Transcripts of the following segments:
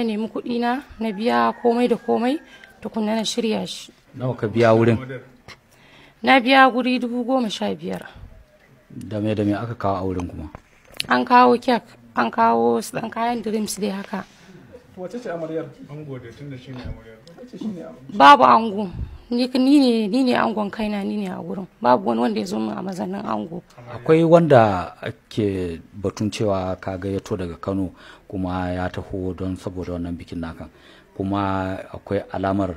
nemi kuɗi na, na biya komai da komai tukunna na shirya shi. Nawa ka biya wurin? Na biya guri 15,000. Da me aka kawo a wurin kuma? An kawo kek, an kawo su ɗan kayan drinks dai haka. Wace ce amaryar? Ango da tunda shine amaryar. Wace shine amaryar? Babu ango. Ni ne angon kaina, ni ne a gurin. Babu wani wanda ya zo min a mazanin ango. Akwai wanda ake batun cewa ka gayyato daga Kano kuma ya taho don saboda wannan bikin nakan. Kuma akwai alamar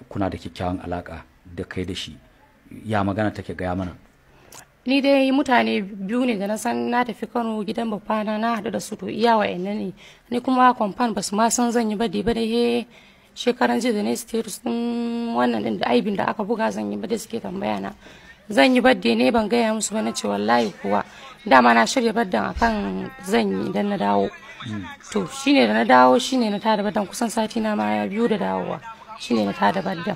kuna da kyakkyawan alaka da kai da shi. Ya magana take, gaya mana? Ni dai mutane biyu ne da na san na tafi Kano gidan babbana na haɗu da su, to iya wa'annan ne. Ni kuma kwamfan ba su ma san zan yi ba dai ba dai shekaran jiya da na status din wannan din da aibin da aka buga zan yi ba da suke tambaya na. Zan yi birthday ne ban gaya musu ba, na ce wallahi kuwa dama na shirya birthday akan zan yi idan na dawo. To shine da na dawo shine na tada birthday kusan sati na ma biyu da dawowa shine na tada birthday.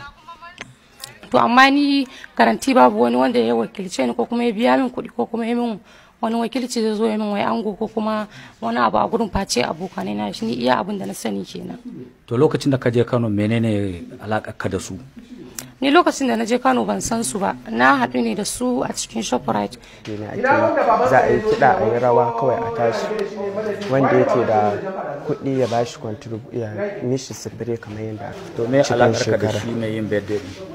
To amma ni garanti babu wani wanda ya wakilce ni ko kuma ya biya min kuɗi ko kuma ya min wani wakilci zai zo ya min wai ango ko kuma wani abu a gurin face abokanai na shi, ni iya abin da na sani kenan. To lokacin da ka je Kano menene alakar ka da su? Ni lokacin da na je Kano ban san su ba, na haɗu ne da su a cikin Shoprite. Za a yi kiɗa a yi rawa kawai a tashi, wanda yake da kuɗi ya bashi ya mishi sifire kamar yadda. To me alakar ka da shi mai yin birthday din?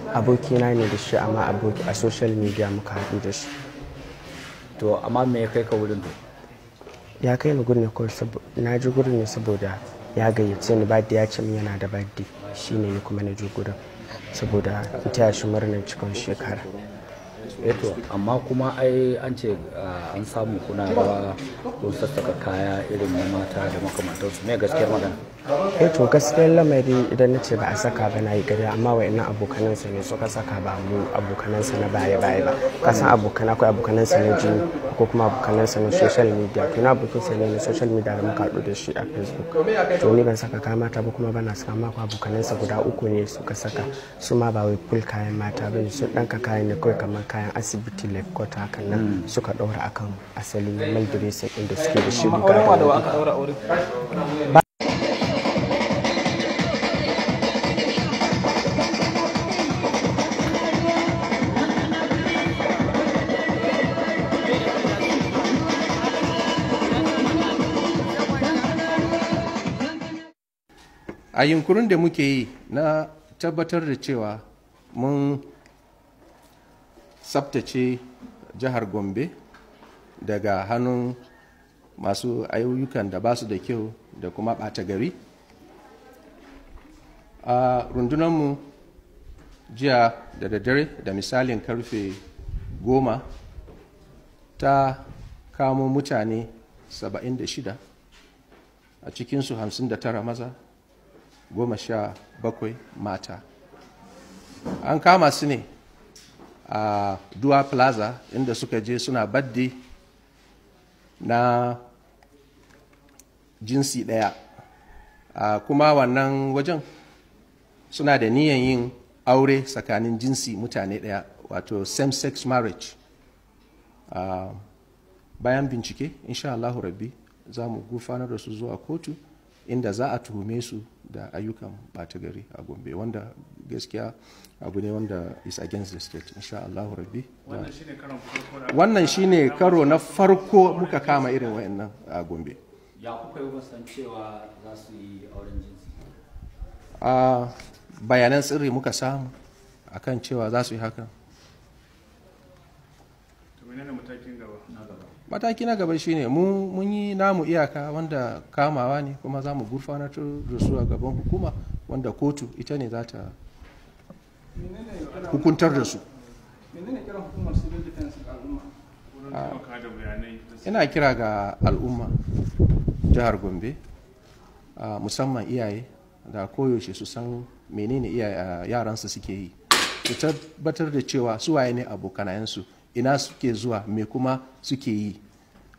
Abokina ne da shi, amma aboki a social media muka haɗu da shi. To amma me ya kai ka wurin to? Ya kai ni gurin kawai, na ji gurin ne saboda ya gayyace ni birthday, ya ce min yana da birthday, shine ni kuma na ji gurin saboda in taya shi murnar cikon shekara. Eto amma kuma ai an ce an samu kuna rawa kun sassaka kaya irin na mata da makamantansu, me gaskiyar magana? Eto gaskiyar lamari idan na ce ba a saka ba na yi ƙarya, amma wa'annan abokanansa ne suka saka, ba mu abokanansa na baya baya ba. Ka san abokan akwai abokanansa na jini ko kuma abokanansa na social media. To na abokinsa ne na social media da muka haɗu da shi a Facebook. To ni ban saka kayan mata ba kuma bana saka, amma abokanansa guda uku ne suka saka, su ma ba wai full kayan mata ba ne, sun ɗanka kayan ne kawai kamar kayan asibiti left coat hakan nan suka ɗaura akan asalin normal dressing ɗin da suke da shi. Auren wa da wa aka ɗaura aure? A yunkurin da muke yi na tabbatar da cewa mun tsabtace jihar Gombe daga hannun masu ayyukan da ba su da kyau da kuma ɓata gari, a rundunarmu jiya da daddare da misalin karfe 10 ta kamo mutane 76, a cikinsu 59 maza, 17 mata. An kama su ne a Dua Plaza inda suka je suna badde na jinsi ɗaya. Kuma wannan wajen suna da niyan yin aure tsakanin jinsi mutane ɗaya, wato same sex marriage. Bayan bincike insha Allahu rabbi za mu gufanar da su zuwa kotu inda za a tuhume su da ayyukan ɓata gari a Gombe, wanda gaskiya abu ne wanda is against the state, insha Allahu rabbi. Wannan shine karo na farko muka kama irin wayannan a Gombe. Ya kuka yi san cewa za su yi auren jinsi? A bayanan sirri muka samu akan cewa za su yi hakan. Mataki na gaba shine mun yi namu iyaka wanda kamawa ne, kuma za mu gurfanar da su a gaban hukuma wanda kotu ita ne za ta hukuntar da su. Ina kira ga al'umma jihar Gombe, musamman iyaye, da koyaushe su san menene yaransu suke yi, su tabbatar da cewa su waye ne abokanayensu, ina suke zuwa, me kuma suke yi.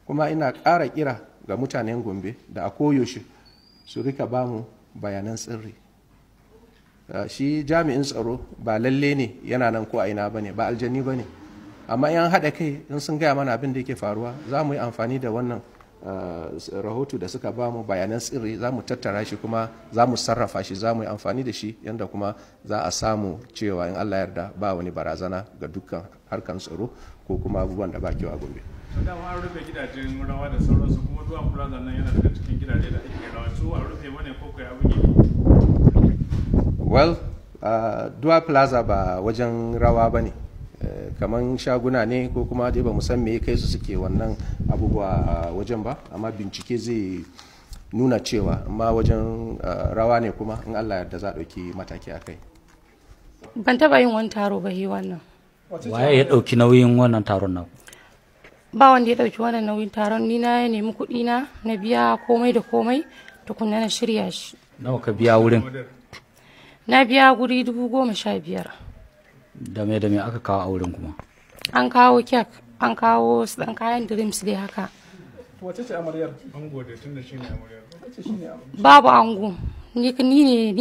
Kuma ina ƙara kira ga mutanen Gombe da a koyaushe su rika bamu bayanan sirri. Shi jami'in tsaro ba lalle ne yana nan ko a ina bane, ba aljani bane, amma in haɗa kai in sun gaya mana abin da yake faruwa, za mu yi amfani da wannan rahoto da suka ba mu, bayanan sirri, za mu tattara shi kuma za mu sarrafa shi, za mu yi amfani da shi yadda kuma za a samu cewa in Allah yarda ba wani barazana ga dukkan harkan tsaro ko kuma abubuwan da ba kyau a Gombe. Dama an rufe gidajen rawa da sauransu, kuma Duwa Plaza nan yana daga cikin gidaje da ake rawa, su a rufe mana ko kai abin yake? Well, Duwa Plaza ba wajen rawa ba ne, kaman shaguna ne, ko kuma dai ba mu san me kai su suke wannan abubuwa a wajen ba, amma bincike zai nuna cewa amma wajen rawa ne, kuma in Allah yarda za a ɗauki mataki a kai. Ban taba yin wani taro ba hi wannan. Waye ya ɗauki nauyin wannan taron nan? Ba wanda ya ɗauki wannan nauyin taron, ni na nemi kuɗi na na biya komai da komai tukunna na shirya shi. Nawa ka biya wurin? Na biya guri 15,000. Da me da me aka kawo a wurin kuma? An kawo kek, an kawo su ɗan kayan drinks dai haka. Wace ce amaryar? Ango da tun da shine amaryar. Babu ango. Ni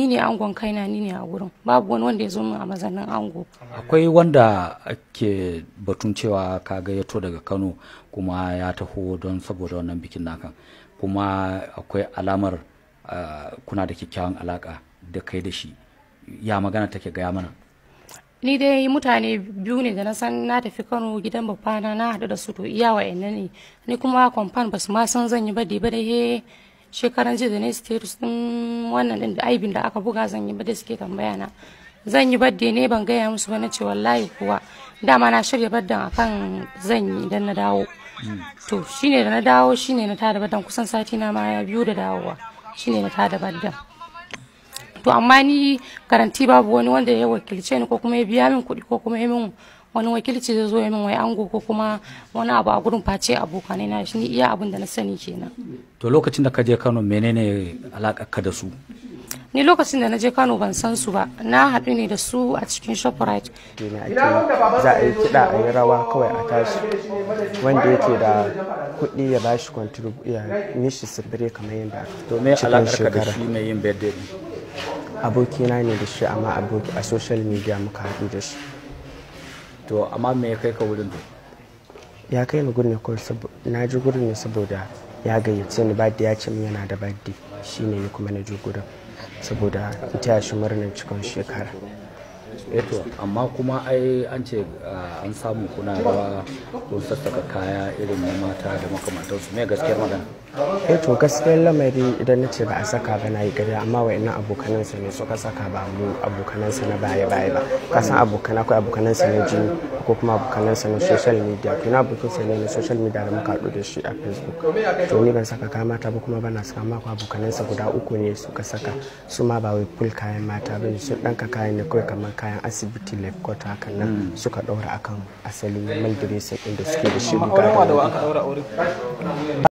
ne angon kaina, ni ne a gurin. Babu wani wanda ya zo min a mazanin ango. Akwai wanda ake batun cewa ka gayyato daga Kano kuma ya taho don saboda wannan bikin naka, kuma akwai alamar kuna da kyakkyawan alaka da kai da shi. Ya magana take, gaya mana? Ni dai mutane biyu ne da na san na tafi Kano gidan babbana na haɗu da su, to iya wa'annan ne. Ni kuma kwamfan ba su ma san zan yi ba da he shekaran jiya da na status din wannan din da aibin da aka buga zan yi ba da suke tambaya na zan yi badde ne, ban gaya musu ba. Na ce wallahi kuwa dama na shirya baddan akan zan yi idan na dawo. To shine da na dawo shine na tada baddan, kusan sati na ma ya biyu da dawowa shine na tada baddan. To amma ni garanti babu wani wanda ya wakilce ni ko kuma ya biya min kuɗi ko kuma ya min wani wakilci zai zo ya min wai ango ko kuma wani abu a gurin, face abokanai na shi. Ni iya abin da na sani kenan. To lokacin da ka je Kano, menene alakar ka da su? Ni lokacin da na je Kano ban san su ba, na haɗu ne da su a cikin Shoprite. Ne ake za a yi kiɗa a yi rawa kawai a tashi, wanda yake da kuɗi ya bashi contribute ya mishi sifire kamar yadda To me cikin alakar ka da shekara. shi mai yin birthday din? Abokina ne da shi, amma aboki a social media muka haɗu da shi. To amma me ya kai ka wurin to? Ya kai ni gurin ne kawai na ji gurin ne saboda ya gayyace ni birthday, ya ce min yana da birthday, shine ni kuma na je gurin saboda in taya shi murnar cikon shekara. Eto amma kuma ai an ce an samu kuna rawa, kun sassaka kaya irin na mata da makamantansu, me gaskiyar magana? Eh to gaskiyar lamari idan na ce ba a saka ba na yi ƙarya, amma wa'annan abokanansa ne suka saka, ba mu abokanansa na baya baya ba. Ka san abokan akwai abokanansa na jini ko kuma abokanansa na social media. To na abokinsa ne na social media da muka haɗu da shi a Facebook. To ni ban saka kayan mata ba kuma bana saka, amma akwai abokanansa guda uku ne suka saka, su ma ba wai full kayan mata ba ne, sun ɗanka kayan ne kawai kamar kayan asibiti left coat hakan nan suka ɗaura akan asalin mal dressing ɗin da suke da shi. Auren wa da wa aka ɗaura aure?